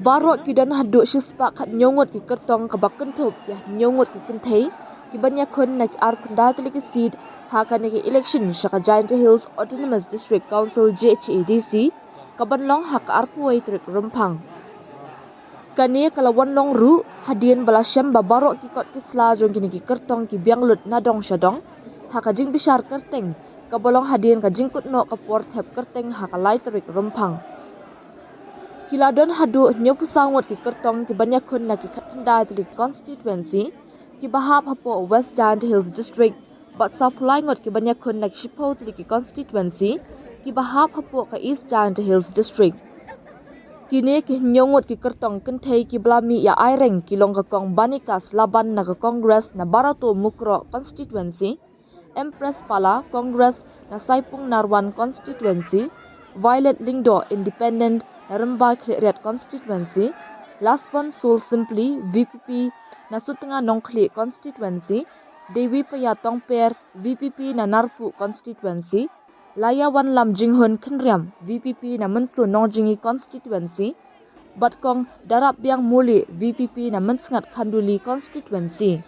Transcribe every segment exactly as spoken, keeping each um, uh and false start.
Baroh ki don haduh shispah khathynñiew ngut ki kyrtong, kaba kynthup ïa hynñiew ngut ki kynthei kiban ïakhun na ki arphew khyndai tylli ki seat ha kane ka election sha ka Jaintia Hills Autonomous District Council, J H A D C, kaban long ha ka arphew wei tarik Rymphang. Kane ka la wan long ruh hadien ba la shem ba baroh ki kot ki sla jong kine ki kyrtong ki biang lut na dong sha dong ha ka jingbishar kyrteng, kaba long hadien ka jingkut noh ka por thep kyrteng ha ka lai tarik Rymphang. Ki la don haduh hynñiewphew saw ngut ki kyrtong kiban ïakhun na ki khatkhyndai tylli ki constituency kiba hap hapoh West Jaintia Hills District, bad sawphew lai ngut kiban ïakhun na ki shiphew tylli ki constituency kiba hap hapoh ka East Jaintia Hills District. Kine ki hynñiew ngut ki kyrtong kynthei kiba la mih ïa ai reng ki long ka Kong Banikas Laban na ka Congress na Barato Mukroh constituency, Empress Pala, Congress na Saipung Narwan constituency, Violet Lyngdoh, Independent na Rymbai Khliehriat constituency, Lasbon Soul Simply, V P P na Sutnga Nongkhlieh constituency, Dewi Paya Tongper, V P P na Narpuh constituency, Laiawanlam Jinghun Khynriam, V P P na Mynso Nongjngi constituency, bad Kong Darapbiang Muli, V P P na Mynsngat Khanduli constituency.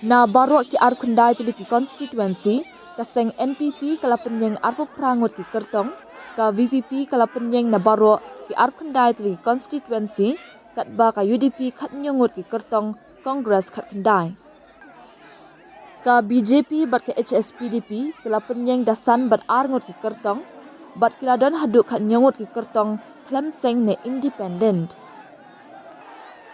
Na baroh ki arphew khyndai tylli ki constituency, ka seng N P P ka la pynïeng arphew phra ngut ki kyrtong, ka V P P ka la pynïeng na baroh ki arphew khyndai tylli ki constituency, katba ka U D P khathynñiew ngut ki kyrtong, Congress khatkhyndai. Ka B J P bad ka H S P D P ka la pynïeng da san bad ar ngut ki kyrtong, bad ki la don haduh khathynñiew ngut ki kyrtong khlem seng ne independent.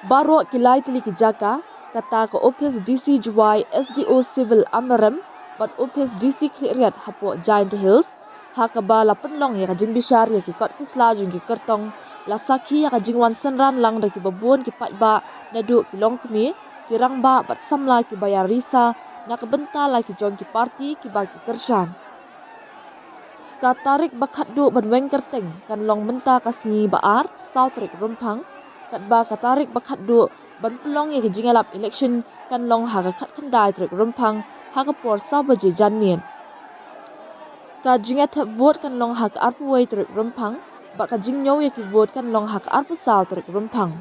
Baroh ki lai tylli ki jaka, kata ka ophis D C Jowai, S D O Civil Amlarem, bad ophis D C Khliehriat hapoh Jaintia Hills, ha kaba la pynlong ïa ka jingbishar ïa ki kot ki sla jong ki kyrtong, la sakhi ïa ka jingwan synran lang da kiba bun ki paidbah, naduh ki longkmie, ki rangbah bad samla kiba ïarisa na ka bynta la ki jong ki parti kiba ki kyrshan. Ka tarik ba khatduh ban weng kyrteng kan long mynta ka sngi ba ar, saw tarik Rymphang, katba ka tarik ba khatduh ban pynlong ïa ka jingïalap election kan long ha ka khatkhyndai tarik Rymphang, ha ka por saw baje janmiet. Ka jingïathep vote kan long ha ka arphew wei tarik Rymphang, bad ka jingñiew ïa ki vote kan long ha ka arphew saw tarik Rymphang.